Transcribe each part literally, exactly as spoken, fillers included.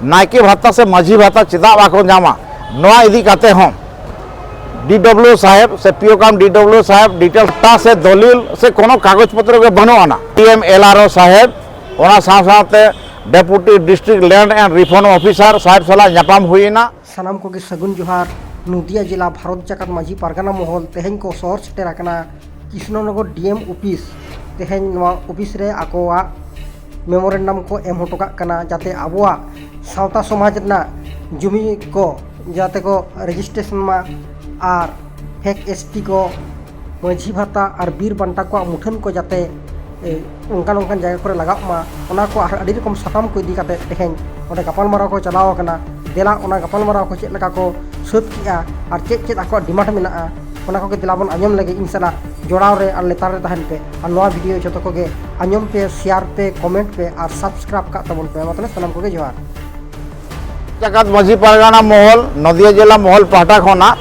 ᱱᱟᱭᱠᱮ ᱵᱷᱟᱛᱟ ᱥᱮ ᱢᱟᱹᱡᱷᱤ ᱵᱷᱟᱛᱟ ᱪᱮᱫᱟᱜ ᱵᱟᱠᱚ ᱧᱟᱢᱟ, ᱱᱚᱣᱟ ᱤᱫᱤ ᱠᱟᱛᱮ ᱦᱚᱸ ᱰᱤᱰᱚᱵᱞᱤᱭᱩ ᱥᱟᱦᱮᱵᱽ ᱥᱮ ᱯᱤ ᱳ ᱠᱟᱢ ᱰᱤᱰᱚᱵᱞᱤᱭᱩ ᱥᱟᱦᱮᱵᱽ ᱰᱤᱴᱮᱞ ᱯᱟᱴᱟ ᱥᱮ ᱫᱚᱞᱤᱞ ᱥᱮ ᱠᱳᱱᱳ ᱠᱟᱜᱚᱡᱽ ᱯᱚᱛᱨᱚ ᱜᱮ ᱵᱟᱹᱱᱩᱜ ᱟᱱᱟ᱾ ᱰᱤ ᱮᱢ ᱮᱞ ᱟᱨ ᱳ ᱥᱟᱦᱮᱵᱽ, ᱚᱱᱟ ᱥᱟᱶ ᱥᱟᱶᱛᱮ deputy district land and reform officer ᱥᱟᱦᱮᱵᱽ ᱥᱟᱞᱟᱜ ᱧᱟᱯᱟᱢ ᱦᱩᱭᱮᱱᱟ᱾ ᱥᱟᱱᱟᱢ ᱠᱚᱜᱮ ᱥᱟᱹᱜᱩᱱ ᱡᱚᱦᱟᱨ᱾ ᱱᱚᱫᱤᱭᱟ ᱡᱮᱞᱟ ᱵᱷᱟᱨᱚᱛ ᱡᱟᱠᱟᱛ ᱢᱟᱹᱡᱷᱤ ᱯᱟᱨᱜᱟᱱᱟ ᱢᱚᱦᱚᱞ ᱛᱮᱦᱮᱧ ᱠᱚ ᱥᱚᱦᱚᱨ ᱥᱮᱴᱮᱨ ᱟᱠᱟᱱᱟ ᱠᱨᱤᱥᱱᱚᱱᱚᱜᱚᱨ ᱰᱤ ᱮᱢ ᱚᱯᱷᱤᱥ᱾ ᱛᱮᱦᱮᱧ ᱱᱚᱣᱟ ᱚᱯᱷᱤᱥ ᱨᱮ ᱟᱠᱚᱣᱟᱜ ᱢᱮᱢᱳᱨᱮᱱᱰᱟᱢ ᱠᱚ ᱮᱢ ᱦᱚᱴᱚ ᱠᱟᱜ ᱠᱟᱱᱟ, ᱡᱟᱛᱮ ᱟᱵᱚᱣᱟᱜ ᱥᱟᱶᱛᱟ ᱥᱚᱢᱟᱡᱽ ᱨᱮᱱᱟᱜ ᱡᱩᱢᱤ ᱠᱚ ᱡᱟᱛᱮ ᱠᱚ ᱨᱮᱡᱤᱥᱴᱨᱮᱥᱚᱱ ᱢᱟ ᱟᱨ ᱯᱷᱮᱠ ᱮᱥ ᱴᱤ ᱠᱚ ᱢᱟᱹᱡᱷᱤ ᱵᱷᱟᱛᱟ ᱟᱨ ᱵᱤᱨ ᱵᱟᱱᱴᱟ ᱠᱚᱣᱟᱜ ᱢᱩᱴᱷᱟᱹᱱ ᱠᱚ ᱡᱟᱛᱮ, ᱮ, ᱚᱱᱠᱟᱱ ᱚᱱᱠᱟᱱ ᱡᱟᱭᱜᱟ ᱠᱚᱨᱮ ᱞᱟᱜᱟᱜ ᱢᱟ, ᱚᱱᱟ ᱠᱚ ᱟᱨ ᱟᱹᱰᱤ ᱨᱚᱠᱚᱢ ᱥᱟᱛᱟᱢ ᱠᱚ ᱤᱫᱤ ᱠᱟᱛᱮ ᱛᱮᱦᱮᱧ ᱚᱸᱰᱮ ᱜᱟᱯᱟᱞᱢᱟᱨᱟᱣ ᱠᱚ ᱪᱟᱞᱟᱣ ᱟᱠᱟᱱᱟ᱾ ᱫᱮᱞᱟ ᱚᱱᱟ ᱜᱟᱯᱟᱞᱢᱟᱨᱟᱣ ᱠᱚ ᱪᱮᱫ ᱞᱮᱠᱟ ᱠᱚ ᱥᱟᱹᱛ ᱠᱮᱜᱼᱟ ᱟᱨ ᱪᱮᱫ ᱪᱮᱫ ᱟᱠᱚᱣᱟᱜ ᱰᱤᱢᱟᱱᱰ ᱢᱮᱱᱟᱜᱼᱟ, ᱚᱱᱟ ᱠᱚᱜᱮ ᱫᱮᱞᱟ ᱵᱚᱱ ᱟᱸᱡᱚᱢ ᱞᱮᱜᱮ᱾ ᱤᱧ ᱥᱟᱞᱟᱜ ᱡᱚᱲᱟᱣ ᱨᱮ ᱟᱨ ᱞᱮᱛᱟᱲ ᱨᱮ ᱛᱟᱦᱮᱱ ᱯᱮ ᱟᱨ ᱱᱚᱣᱟ ᱵᱷᱤᱰᱤᱭᱳ ᱡᱚᱛᱚ ᱠᱚᱜᱮ ᱟᱸᱡᱚᱢ ᱯᱮ, ᱥᱮᱭᱟᱨ ᱯᱮ, ᱠᱚᱢᱮᱱᱴ ᱯᱮ ᱟᱨ ᱥᱟᱵᱥᱠᱨᱟᱭᱤᱵ ᱠᱟᱜ ᱛᱟᱵᱚᱱ ᱯᱮ᱾ ᱢᱟ ᱛᱚᱵᱮ ᱥᱟᱱᱟᱢ ᱠᱚᱜᱮ ᱡᱚᱦᱟᱨ᱾ ᱡᱟᱠᱟᱛ ᱢᱟᱹᱡᱷᱤ ᱯᱟᱨᱜᱟᱱᱟ ᱢᱚᱦᱚᱞ, ᱱᱚᱫᱤᱭᱟ ᱡᱮᱞᱟ ᱢᱚᱦᱚᱞ ᱯᱟᱦᱴᱟ ᱠᱷᱚᱱᱟᱜ,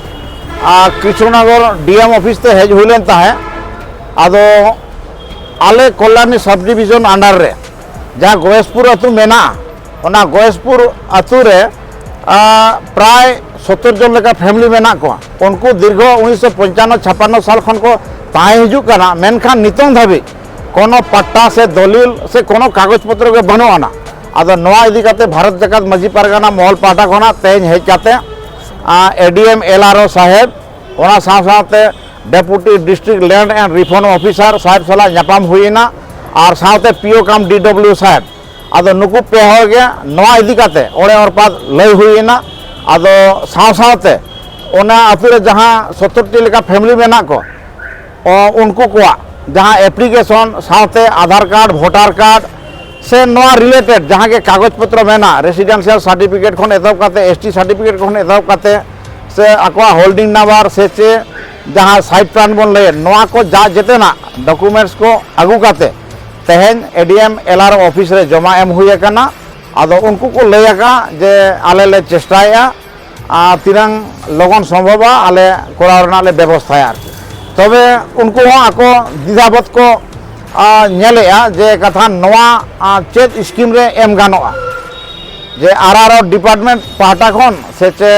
ᱟᱨ, ᱠᱨᱤᱥᱱᱚᱱᱚᱜᱚᱨ ᱰᱤ ᱮᱢ ᱚᱯᱷᱤᱥ ᱛᱮ ᱦᱮᱡ ᱦᱩᱭ ᱞᱮᱱ ᱛᱟᱦᱮᱸᱫ᱾ ᱟᱫᱚ ᱟᱞᱮ ᱠᱚᱞᱭᱟᱱᱤ ᱥᱟᱵ ᱰᱤᱵᱷᱤᱡᱚᱱ ᱟᱱᱰᱟᱨ ᱨᱮ ᱡᱟᱦᱟᱸ ᱜᱚᱭᱮᱥᱯᱩᱨ ᱟᱹᱛᱩ ᱢᱮᱱᱟᱜᱼᱟ, ᱚᱱᱟ ᱜᱚᱭᱮᱥᱯᱩᱨ ᱟᱹᱛᱩ ᱨᱮ, ᱟ, ᱯᱨᱟᱭ ᱥᱚᱛᱛᱚᱨ ᱡᱚᱱ ᱞᱮᱠᱟ ᱯᱷᱮᱢᱤᱞᱤ ᱢᱮᱱᱟᱜ ᱠᱚᱣᱟ᱾ ᱩᱱᱠᱩ ᱫᱤᱨᱜᱷᱚ ᱩᱱᱤᱥᱥᱚ ᱯᱚᱧᱪᱟᱱᱱᱚ ᱪᱷᱟᱯᱟᱱᱱᱚ ᱥᱟᱞ ᱠᱷᱚᱱ ᱠᱚ ᱛᱟᱦᱮᱸ ᱦᱤᱡᱩᱜ ᱠᱟᱱᱟ, ᱢᱮᱱᱠᱷᱟᱱ ᱱᱤᱛᱚᱝ ᱫᱷᱟᱹᱵᱤᱡ ᱠᱳᱱᱳ ᱯᱟᱴᱴᱟ ᱥᱮ ᱫᱚᱞᱤᱞ ᱥᱮ ᱠᱳᱱᱳ ᱠᱟᱜᱚᱡᱽ ᱯᱚᱛᱨᱚ ᱜᱮ ᱵᱟᱹᱱᱩᱜ ᱟᱱᱟ᱾ ᱟᱫᱚ ᱱᱚᱣᱟ ᱤᱫᱤ ᱠᱟᱛᱮ ᱵᱷᱟᱨᱚᱛ ᱡᱟᱠᱟᱛ ᱢᱟᱹᱡᱷᱤ ᱯᱟᱨᱜᱟᱱᱟ ᱢᱚᱦᱚᱞ ᱯᱟᱦᱴᱟ ᱠᱷᱚᱱᱟᱜ ᱛᱮᱦᱮᱧ ᱦᱮᱡ ᱠᱟᱛᱮ, ᱟ, ᱮ ᱰᱤ ᱮᱢ, ᱮᱞ ᱟᱨ ᱳ ᱥᱟᱦᱮᱵᱽ, ᱚᱱᱟ ᱥᱟᱶ ᱥᱟᱶᱛᱮ deputy district land and reform officer ᱥᱟᱦᱮᱵᱽ ᱥᱟᱞᱟᱜ ᱧᱟᱯᱟᱢ ᱦᱩᱭᱮᱱᱟ ᱟᱨ ᱥᱟᱶᱛᱮ ᱯᱤ ᱳ ᱠᱟᱢ ᱰᱤ ᱰᱚᱵᱞᱤᱭᱩ ᱥᱟᱦᱮᱵᱽ᱾ ᱟᱫᱚ ᱱᱩᱠᱩ ᱯᱮ ᱦᱚᱲ ᱜᱮ ᱱᱚᱣᱟ ᱤᱫᱤ ᱠᱟᱛᱮ ᱚᱲᱮ ᱚᱨᱯᱟᱛ ᱞᱟᱹᱭ ᱦᱩᱭᱮᱱᱟ᱾ ᱟᱫᱚ ᱥᱟᱶ ᱥᱟᱶᱛᱮ ᱚᱱᱟ ᱟᱹᱛᱩ ᱨᱮ ᱡᱟᱦᱟᱸ ᱥᱚᱛᱛᱚᱨ ᱴᱤ ᱞᱮᱠᱟ ᱯᱷᱮᱢᱤᱞᱤ ᱢᱮᱱᱟᱜ ᱠᱚ, ᱚ, ᱩᱱᱠᱩ ᱠᱚᱣᱟᱜ ᱡᱟᱦᱟᱸ ᱮᱯᱞᱤᱠᱮᱥᱚᱱ ᱥᱟᱶᱛᱮ ᱟᱫᱷᱟᱨ ᱠᱟᱨᱰ, ᱵᱷᱳᱴᱟᱨ ᱠᱟᱨᱰ ᱥᱮ ᱱᱚᱣᱟ ᱨᱤᱞᱮᱴᱮᱰ ᱡᱟᱦᱟᱸ ᱜᱮ ᱠᱟᱜᱚᱡᱽ ᱯᱚᱛᱨᱚ ᱢᱮᱱᱟᱜ, ᱨᱮᱥᱤᱰᱮᱱᱥᱤᱭᱟᱞ ᱥᱟᱨᱴᱤᱯᱷᱤᱠᱮᱴ ᱠᱷᱚᱱ ᱮᱛᱚᱦᱚᱵ ᱠᱟᱛᱮ, ᱮᱥ ᱴᱤ ᱥᱟᱨᱴᱤᱯᱷᱤᱠᱮᱴ ᱠᱷᱚᱱ ᱮᱛᱚᱦᱚᱵ ᱠᱟᱛᱮ, ᱥᱮ ᱟᱠᱚᱣᱟᱜ ᱦᱳᱞᱰᱤᱝ ᱱᱟᱢᱵᱟᱨ ᱥᱮ ᱪᱮᱫ ᱡᱟᱦᱟᱸ ᱥᱟᱭᱤᱰ ᱯᱞᱟᱱ ᱵᱚᱱ ᱞᱟᱹᱭᱮᱫ, ᱱᱚᱣᱟ ᱠᱚ ᱡᱟ ᱡᱮᱛᱮᱱᱟᱜ ᱰᱚᱠᱩᱢᱮᱱᱴᱥ ᱠᱚ ᱟᱹᱜᱩ ᱠᱟᱛᱮ ᱛᱮᱦᱮᱧ ᱮ ᱰᱤ ᱮᱢ ᱮᱞ ᱟᱨ ᱳ ᱚᱯᱷᱤᱥ ᱨᱮ ᱡᱚᱢᱟ ᱮᱢ ᱦᱩᱭ ᱟᱠᱟᱱᱟ᱾ ᱟᱫᱚ ᱩᱱᱠᱩ ᱠᱚ ᱞᱟᱹᱭ ᱟᱠᱟᱫ ᱡᱮ ᱟᱞᱮ ᱞᱮ ᱪᱮᱥᱴᱟᱭᱮᱫᱼᱟ, ᱟᱨ ᱛᱤᱱᱟᱹᱝ ᱞᱚᱜᱚᱱ ᱥᱚᱢᱵᱷᱚᱵᱟ ᱟᱞᱮ ᱠᱚᱨᱟᱣ ᱨᱮᱱᱟᱜ ᱞᱮ ᱵᱮᱵᱚᱥᱛᱷᱟᱭᱟ ᱟᱨᱠᱤ᱾ ᱛᱚᱵᱮ ᱩᱱᱠᱩ ᱦᱚᱸ ᱟᱠᱚ ᱫᱤᱫᱷᱟᱵᱚᱫ ᱠᱚ, ᱟ, ᱧᱮᱞᱮᱫᱼᱟ ᱡᱮ ᱠᱟᱛᱷᱟ ᱱᱚᱣᱟ, ᱟ, ᱪᱮᱫ ᱥᱠᱤᱢ ᱨᱮ ᱮᱢ ᱜᱟᱱᱚᱜᱼᱟ᱾ ᱡᱮ ᱟᱨ ᱟᱨ ᱰᱤᱯᱟᱨᱴᱢᱮᱱᱴ ᱯᱟᱦᱴᱟ ᱠᱷᱚᱱ ᱥᱮ ᱪᱮ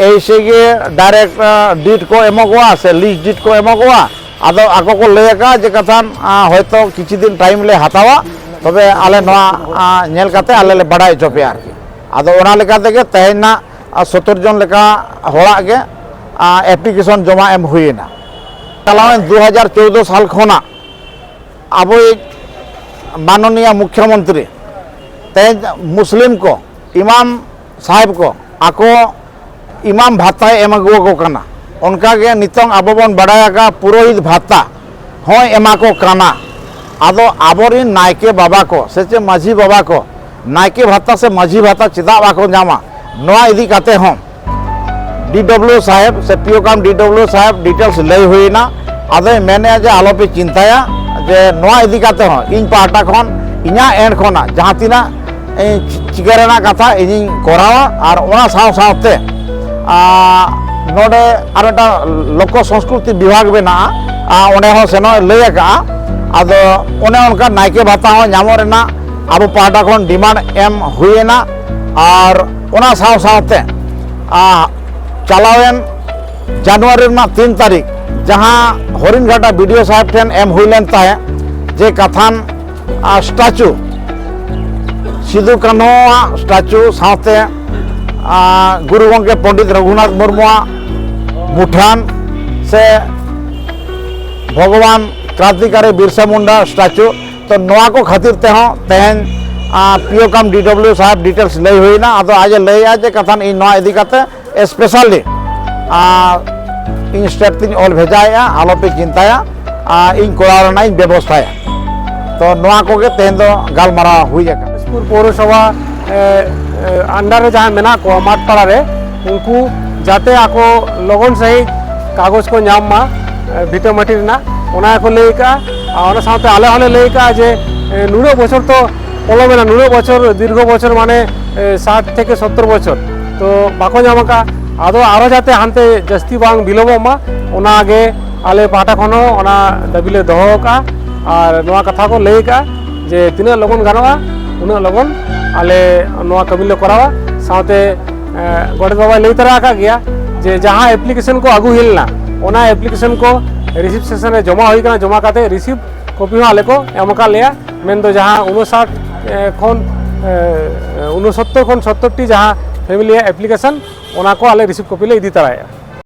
ᱮᱭᱥᱮ ᱜᱮ ᱰᱟᱭᱨᱮᱠᱴ ᱰᱤᱰ ᱠᱚ ᱮᱢᱚᱜᱚᱜᱼᱟ ᱥᱮ ᱞᱤᱡ ᱰᱤᱰ ᱠᱚ ᱮᱢᱚᱜᱚᱜᱼᱟ? ᱟᱫᱚ ᱟᱠᱚ ᱠᱚ ᱞᱟᱹᱭ ᱟᱠᱟᱫᱼᱟ ᱡᱮ ᱠᱟᱛᱷᱟᱱ ᱦᱚᱭᱛᱳ ᱠᱤᱪᱷᱩ ᱫᱤᱱ ᱴᱟᱭᱤᱢ ᱞᱮ ᱦᱟᱛᱟᱣᱟ, ᱛᱚᱵᱮ ᱟᱞᱮ ᱱᱚᱣᱟ ᱧᱮᱞ ᱠᱟᱛᱮ ᱟᱞᱮ ᱞᱮ ᱵᱟᱰᱟᱭ ᱦᱚᱪᱚ ᱯᱮᱭᱟ ᱟᱨᱠᱤ᱾ ᱟᱫᱚ ᱚᱱᱟ ᱞᱮᱠᱟ ᱛᱮᱜᱮ ᱛᱮᱦᱮᱧ ᱱᱟᱜ ᱥᱚᱛᱛᱚᱨ ᱡᱚᱱ ᱞᱮᱠᱟ ᱦᱚᱲᱟᱜ ᱜᱮ ᱮᱯᱞᱤᱠᱮᱥᱚᱱ ᱡᱚᱢᱟ ᱮᱢ ᱦᱩᱭᱮᱱᱟ᱾ ᱪᱟᱞᱟᱣᱮᱱ ᱫᱩ ᱦᱟᱡᱟᱨ ᱪᱳᱫᱽᱫᱳ ᱥᱟᱞ ᱠᱷᱚᱱᱟᱜ ᱟᱵᱚᱭᱤᱡ ᱢᱟᱱᱚᱱᱤᱭᱟ ᱢᱩᱠᱷᱭᱚᱢᱚᱱᱛᱨᱤ ᱛᱮᱦᱮᱧ ᱢᱩᱥᱞᱤᱢ ᱠᱚ ᱤᱢᱟᱢ ᱥᱟᱦᱮᱵᱽ ᱠᱚ ᱟᱠᱚ ᱤᱢᱟᱢ ᱵᱷᱟᱛᱟᱭ ᱮᱢ ᱟᱹᱜᱩ ᱟᱠᱚ ᱠᱟᱱᱟ᱾ ᱚᱱᱠᱟᱜᱮ ᱱᱤᱛᱚᱝ ᱟᱵᱚ ᱵᱚᱱ ᱵᱟᱰᱟᱭ ᱟᱠᱟᱫ ᱯᱩᱨᱳᱦᱤᱛ ᱵᱷᱟᱛᱟ ᱦᱚᱸᱭ ᱮᱢᱟ ᱠᱚ ᱠᱟᱱᱟ᱾ ᱟᱫᱚ ᱟᱵᱚᱨᱤᱱ ᱱᱟᱭᱠᱮ ᱵᱟᱵᱟ ᱠᱚ ᱥᱮ ᱪᱮ ᱢᱟᱹᱡᱷᱤ ᱵᱟᱵᱟ ᱠᱚ ᱱᱟᱭᱠᱮ ᱵᱷᱟᱛᱟ ᱥᱮ ᱢᱟᱹᱡᱷᱤ ᱵᱷᱟᱛᱟ ᱪᱮᱫᱟᱜ ᱵᱟᱠᱚ ᱧᱟᱢᱟ, ᱱᱚᱣᱟ ᱤᱫᱤ ᱠᱟᱛᱮ ᱦᱚᱸ ᱰᱤ ᱰᱚᱵᱞᱤᱭᱩ ᱥᱟᱦᱮᱵᱽ ᱥᱮ ᱯᱤ ᱳ ᱠᱟᱢ ᱰᱤ ᱰᱚᱵᱞᱤᱭᱩ ᱥᱟᱦᱮᱵᱽ ᱰᱤᱴᱮᱞᱥ ᱞᱟᱹᱭ ᱦᱩᱭᱮᱱᱟ᱾ ᱟᱫᱚᱭ ᱢᱮᱱᱮᱫᱼᱟ ᱡᱮ ᱟᱞᱚᱯᱮ ᱪᱤᱱᱛᱟᱹᱭᱟ, ᱡᱮ ᱱᱚᱣᱟ ᱤᱫᱤ ᱠᱟᱛᱮ ᱦᱚᱸ ᱤᱧ ᱯᱟᱦᱴᱟ ᱠᱷᱚᱱ ᱤᱧᱟᱹᱜ ᱮᱱᱰ ᱠᱷᱚᱱᱟᱜ ᱡᱟᱦᱟᱸ ᱛᱤᱱᱟᱹᱜ ᱤᱧ ᱪᱤᱠᱟᱹ ᱨᱮᱱᱟᱜ ᱠᱟᱛᱷᱟ ᱤᱧᱤᱧ ᱠᱚᱨᱟᱣᱟ᱾ ᱟᱨ ᱚᱱᱟ ᱥᱟᱶ ᱥᱟᱶᱛᱮ ᱟᱨ ᱱᱚᱰᱮ ᱟᱨ ᱢᱤᱫᱴᱟᱝ ᱞᱳᱠᱚ ᱥᱚᱝᱥᱠᱨᱤᱛᱤ ᱵᱤᱵᱷᱟᱜᱽ ᱢᱮᱱᱟᱜᱼᱟ, ᱟᱨ ᱚᱸᱰᱮ ᱦᱚᱸ ᱥᱮᱱᱚᱜ ᱮ ᱞᱟᱹᱭ ᱟᱠᱟᱫᱼᱟ᱾ ᱟᱫᱚ ᱚᱱᱮ ᱚᱱᱠᱟ ᱱᱟᱭᱠᱮ ᱵᱷᱟᱛᱟ ᱦᱚᱸ ᱧᱟᱢᱚᱜ ᱨᱮᱱᱟᱜ ᱟᱵᱚ ᱯᱟᱦᱴᱟ ᱠᱷᱚᱱ ᱰᱤᱢᱟᱱᱰ ᱮᱢ ᱦᱩᱭᱮᱱᱟ᱾ ᱟᱨ ᱚᱱᱟ ᱥᱟᱶ ᱥᱟᱶᱛᱮ ᱟᱨ ᱪᱟᱞᱟᱣᱮᱱ ᱡᱟᱱᱩᱣᱟᱨᱤ ᱨᱮᱱᱟᱜ ᱛᱤᱱ ᱛᱟᱹᱨᱤᱠᱷ ᱡᱟᱦᱟᱸ ᱦᱚᱨᱤᱱᱜᱷᱟᱴᱟ ᱵᱤ ᱰᱤ ᱳ ᱥᱟᱦᱮᱵᱽ ᱴᱷᱮᱱ ᱮᱢ ᱦᱩᱭ ᱞᱮᱱ ᱛᱟᱦᱮᱸᱫ ᱡᱮ ᱠᱟᱛᱷᱟᱱ ᱟᱨ ᱥᱴᱟᱪᱩ, ᱥᱤᱫᱩ ᱠᱟᱹᱱᱦᱩᱣᱟᱜ ᱥᱴᱟᱪᱩ ᱥᱟᱶᱛᱮ ᱟᱨ ᱜᱩᱨᱩ ᱜᱚᱢᱠᱮ ᱯᱚᱱᱰᱤᱛ ᱨᱚᱜᱷᱩᱱᱟᱛᱷ ᱢᱩᱨᱢᱩᱣᱟᱜ ᱢᱩᱴᱷᱟᱱ ᱥᱮ ᱵᱷᱚᱜᱚᱵᱟᱱ ᱠᱨᱟᱱᱛᱤᱠᱟᱨᱤ ᱵᱤᱨᱥᱟ ᱢᱩᱱᱰᱟ ᱥᱴᱟᱪᱩ, ᱛᱚ ᱱᱚᱣᱟ ᱠᱚ ᱠᱷᱟᱹᱛᱤᱨ ᱛᱮᱦᱚᱸ ᱛᱮᱦᱮᱧ ᱯᱤ ᱳ ᱠᱟᱢ ᱰᱤ ᱰᱚᱵᱞᱤᱭᱩ ᱥᱟᱦᱮᱵᱽ ᱰᱤᱴᱮᱞᱥ ᱞᱟᱹᱭ ᱦᱩᱭᱱᱟ᱾ ᱟᱫᱚ ᱟᱡ ᱮ ᱞᱟᱹᱭᱮᱫᱼᱟ ᱡᱮ ᱠᱟᱛᱷᱟᱱ ᱤᱧ ᱱᱚᱣᱟ ᱤᱫᱤ ᱠᱟᱛᱮ ᱮᱥᱯᱮᱥᱟᱞᱤ ᱤᱧ ᱥᱴᱮᱴ ᱛᱤᱧ ᱚᱞ ᱵᱷᱮᱡᱟᱭᱮᱫᱼᱟ, ᱟᱞᱚᱯᱮ ᱪᱤᱱᱛᱟᱹᱭᱟ, ᱤᱧ ᱠᱚᱨᱟᱣ ᱨᱮᱱᱟᱜ ᱤᱧ ᱵᱮᱵᱚᱥᱛᱷᱟᱭᱟ᱾ ᱛᱚ ᱱᱚᱣᱟ ᱠᱚᱜᱮ ᱛᱮᱦᱮᱧ ᱫᱚ ᱜᱟᱞᱢᱟᱨᱟᱣ ᱦᱩᱭ ᱟᱠᱟᱱᱟ᱾ ᱫᱤᱥᱯᱩᱨ ᱯᱳᱣᱨᱚᱥᱚᱵᱷᱟ ᱟᱱᱰᱟᱨ ᱨᱮ ᱡᱟᱦᱟᱸ ᱢᱮᱱᱟᱜ ᱠᱚᱣᱟ ᱢᱟᱴᱯᱟᱲᱟ ᱨᱮ, ᱩᱱᱠᱩ ᱡᱟᱛᱮ ᱟᱠᱚ ᱞᱚᱜᱚᱱ ᱥᱟᱺᱦᱤᱡ ᱠᱟᱜᱚᱡᱽ ᱠᱚ ᱧᱟᱢ ᱢᱟ ᱵᱷᱤᱴᱟᱹ ᱢᱟᱹᱴᱤ ᱨᱮᱱᱟᱜ, ᱚᱱᱟ ᱜᱮᱠᱚ ᱞᱟᱹᱭ ᱟᱠᱟᱫᱼᱟ᱾ ᱟᱨ ᱚᱱᱟ ᱥᱟᱶᱛᱮ ᱟᱞᱮ ᱦᱚᱸᱞᱮ ᱞᱟᱹᱭ ᱟᱠᱟᱫᱼᱟ ᱡᱮ ᱱᱩᱱᱟᱹᱜ ᱵᱚᱪᱷᱚᱨ ᱛᱚ ᱯᱚᱞᱚᱢᱮᱱᱟ, ᱱᱩᱱᱟᱹᱜ ᱵᱚᱪᱷᱚᱨ, ᱫᱤᱨᱜᱷᱚ ᱵᱚᱪᱷᱚᱨ, ᱢᱟᱱᱮ ᱥᱟᱴ ᱛᱷᱮᱠᱮ ᱥᱚᱛᱛᱚᱨ ᱵᱚᱪᱷᱚᱨ ᱛᱚ ᱵᱟᱠᱚ ᱧᱟᱢ ᱟᱠᱟᱫᱼᱟ᱾ ᱟᱫᱚ ᱟᱨᱚ ᱡᱟᱛᱮ ᱦᱟᱱᱛᱮ ᱡᱟᱹᱥᱛᱤ ᱵᱟᱝ ᱵᱤᱞᱚᱢᱚᱜ ᱢᱟ, ᱚᱱᱟᱜᱮ ᱟᱞᱮ ᱯᱟᱦᱴᱟ ᱠᱷᱚᱱ ᱦᱚᱸ ᱚᱱᱟ ᱫᱟᱹᱵᱤ ᱞᱮ ᱫᱚᱦᱚ ᱟᱠᱟᱫᱼᱟ᱾ ᱟᱨ ᱱᱚᱣᱟ ᱠᱟᱛᱷᱟ ᱠᱚ ᱞᱟᱹᱭ ᱟᱠᱟᱫᱼᱟ ᱡᱮ ᱛᱤᱱᱟᱹᱜ ᱞᱚᱜᱚᱱ ᱜᱟᱱᱚᱜᱼᱟ ᱩᱱᱟᱹᱜ ᱞᱚᱜᱚᱱ ᱟᱞᱮ ᱱᱚᱣᱟ ᱠᱟᱹᱢᱤ ᱞᱮ ᱠᱚᱨᱟᱣᱟ᱾ ᱥᱟᱶᱛᱮ ᱜᱚᱰᱮᱛ ᱵᱟᱵᱟᱭ ᱞᱟᱹᱭ ᱛᱚᱨᱟ ᱟᱠᱟᱫ ᱜᱮᱭᱟ ᱡᱮ ᱡᱟᱦᱟᱸ ᱮᱯᱞᱤᱠᱮᱥᱚᱱ ᱠᱚ ᱟᱹᱜᱩ ᱦᱩᱭ ᱞᱮᱱᱟ, ᱚᱱᱟ ᱮᱯᱞᱤᱠᱮᱥᱚᱱ ᱠᱚ ᱨᱤᱥᱤᱵᱷ ᱥᱮᱥᱚᱱ ᱨᱮ ᱡᱚᱢᱟ ᱦᱩᱭ ᱠᱟᱱᱟ᱾ ᱡᱚᱢᱟ ᱠᱟᱛᱮ ᱨᱤᱥᱤᱵᱷ ᱠᱚᱯᱤ ᱦᱚᱸ ᱟᱞᱮ ᱠᱚ ᱮᱢ ᱟᱠᱟᱫ ᱞᱮᱭᱟ᱾ ᱢᱮᱱᱫᱚ ᱡᱟᱦᱟᱸ ᱩᱱᱚᱥᱟᱴ ᱠᱷᱚᱱ ᱩᱱᱚᱥᱚᱛᱛᱚᱨ ᱠᱷᱚᱱ ᱥᱚᱛᱛᱚᱨ ᱴᱤ ᱡᱟᱦᱟᱸ ᱯᱷᱮᱢᱤᱞᱤᱭᱟᱜ ᱮᱯᱞᱤᱠᱮᱥᱚᱱ, ᱚᱱᱟ ᱠᱚ ᱟᱞᱮ ᱨᱤᱥᱤᱵᱷ ᱠᱚᱯᱤ ᱞᱮ ᱤᱫᱤ ᱛᱟᱨᱟᱭᱮᱫᱼᱟ᱾